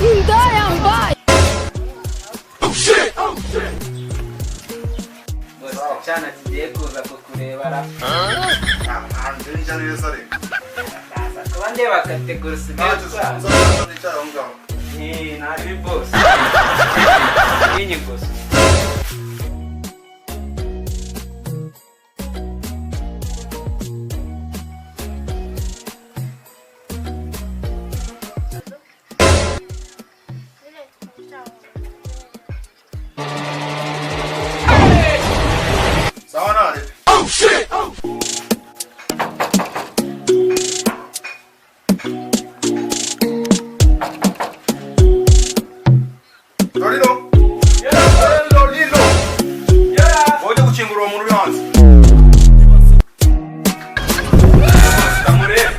Ndayambaye. Bose cyana kigiye kuza kukureba ra. Ntabwo njya neza reka. Ndaza kuba ndeba category usigaye Ntacyo utwara. nzaza nicara aho ngaho. Eh, ntari boss. Ninyi gusa. Sawa nare. Lolilo. Lolilo. Ujye gukingura uwo muntu uri hanze. Ndamureba.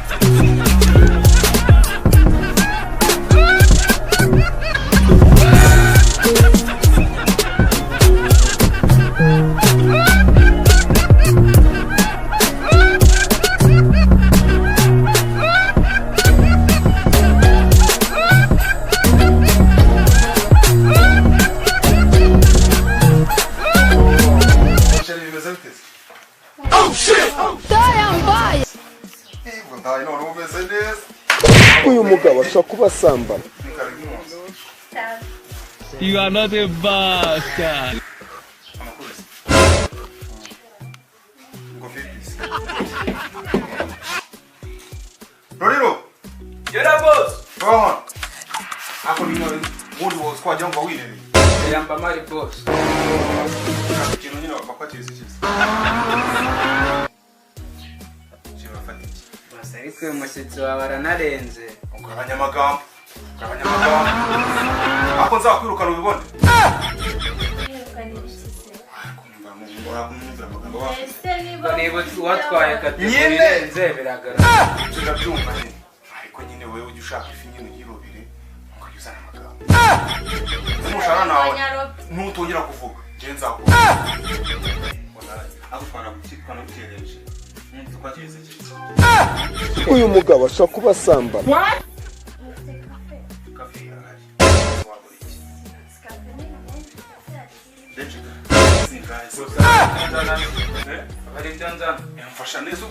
Chéri, bimeze bite se? Ndayambaye. Yego, ndaye none umeze neza. Uyu mugabo ashobora kuba asambana. Ni kare nk'umunsi. You are not a bastard. Amakuru se? Ngo vipi se? Lolilo. Yora boss. Baho. Ako ni none ubundi wose twagira ngo wirebe. Yamba mari boss. Nta kintu nyine bakwakiriza ikiza. Chéri, bafata iki? Boss, ariko uyu mushyitsi wawe aranarenze. Ugabanya amagambo. Ugabanya amagambo. Ako nzakwirukana ubibone. Kumva amagambo wa. Ngo niba uwatwaye category Nyine. irenze biragaragara. Turabyumva nyine. Ariko nyine wewe ujya ushaka ifi nyine uyirobere ukajya uzana amagambo. Umushahara nawe ntutongera kuvuga. Njye nzakuvuga. Ako twanagukereje. Twakiriza ikiza. Uyu mugabo ashobora kuba asambana. Kafe irahari. Wabura iki? Benshi zingahe se? Nzana. Hari ibyo nzana. Mfasha neza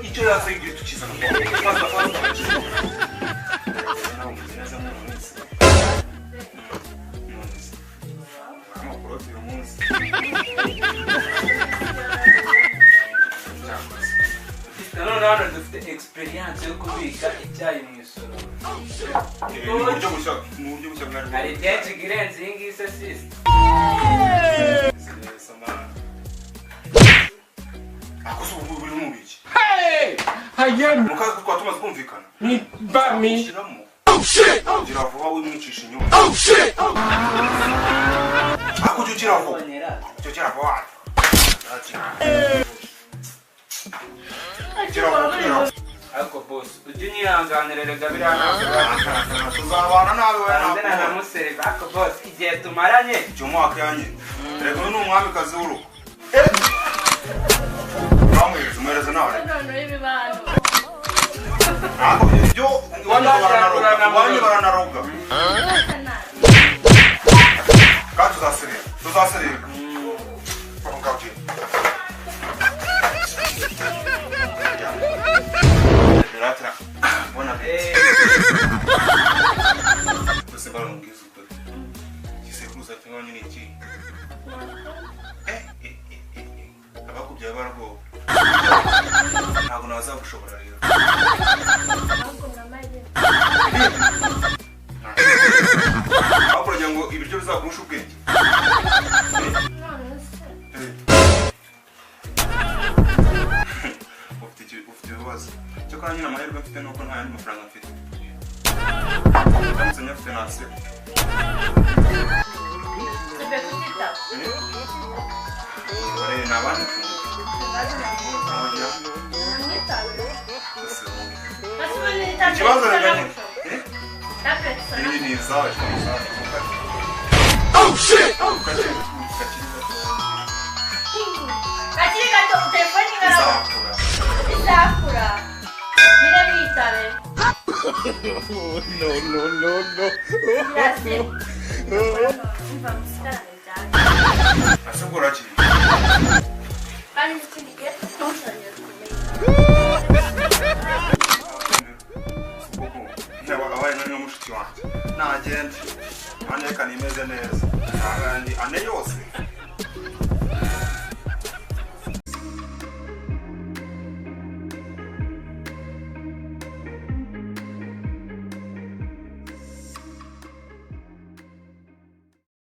icyo yaza igihe tukizana. Faza faza. Nawe umeze neza muri uyu minsi. None se. Amakuru uyu munsi. Cyakoze. Nanone hano dufite experience yo kubika icyayi mu isorori. Ni uburyo bushya, ni uburyo bushya bwari. Hari byinshi irenze iyi ngiyi se sisi. Neza man. Ako se ubu buri mu biki? Mukazi twaba tumaze kumvikana. Shyiramo. Gira vuba wimwicisha inyuma. Ako ujya ugira vuba. Ujya ugira vuba. Gira vuba, gira vuba. Ariko boss, ujye unyihanganira rega biriya ntabwo Tuzabana nabi we banze ntabwo. nanamusereva. Ariko boss, igihe tumaranye Icyo mwaka yanye. Reka uyu ni umwamikazi w'urugo. Uramuhereza, umuhereza nawe. Ntabwo ibyo iwanyu baranaroga. Iwanyu baranaroga. Kandi tuzaserera. Tuzaserera. Aho ngaho ugiye. Biratira. Bona Eh, Bose baramubwiza ukuri. Igisekuruza cy'iwanyu ni iki? Eh, eh, eh, eh, eh. Abakubyaye baragowe. Ntabwo nazagushobora rero. Ahubwo uragira ngo ibiryo bizakurusha ubwenge. Eh. Ufite ibibazo. Cyakora nyine amahirwe mfite nuko nta yandi mafaranga mfite. Ndamutse nyafite naseka. Bare ni abandi mfunga. Ikibazo reka nyine. Eh? Ibi ni izacu, ni izacu. Oh shit! Kakiri gato. Akiri gato, telefone igaragara. Izakura. Izakura. Nyine mwitabe. No, no, no, no. Umva musigarane byanjye. Ese ubwo uragiye? Kandi n'ikindi gihe ntuzongere kumenya. Abaye nka mushiki wanjye nagende nanjye reka nimeze neza. Ane yose.